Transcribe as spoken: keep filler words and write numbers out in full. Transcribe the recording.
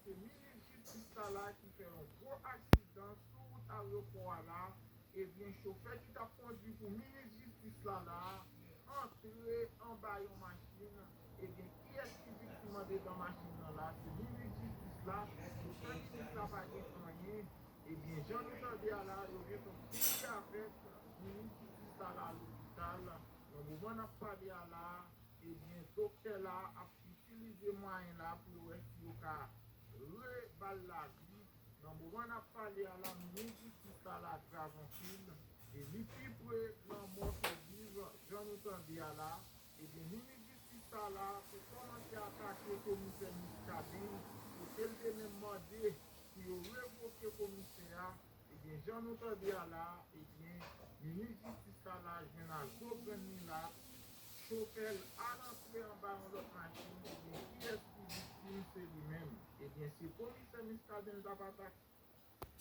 Se minis jistis la la ki fè yon gwo aksidan sou wout ayewopò a la. Ebyen, chofè ki t ap kondwi pou minis jistis la la antre anba yon machin. Ebyen, kiyès ki viktim andedan machin nan la? Se minis jistis la. Chofè minis la pa gen anyen. Ebyen, jan nou tande a la, yo gentan kouri avèk minis jistis la la lopital. Nan moman n ap pale a la, ebyen, doktè la ap itilize mwayen la pou yo wè si yo ka re ba l lavi. Nan moman n ap pale a la, minis jistis la la grav anpil. E li pi pre lanmò ke viv, jan nou tande a la. Ebyen, minis jistis la la te kòmanse atake komisè Muscadin, kote l te menm mande pou yo revoke komisè a. Ebyen, jan nou tande a la, ebyen, minis jistis la la jwenn a zo grenn li la, chofè l al antre anba yon lòt machin, ebyen, kiyès ki viktim? Se li menm. Ebyen, se komisè Muscadin l t ap atake.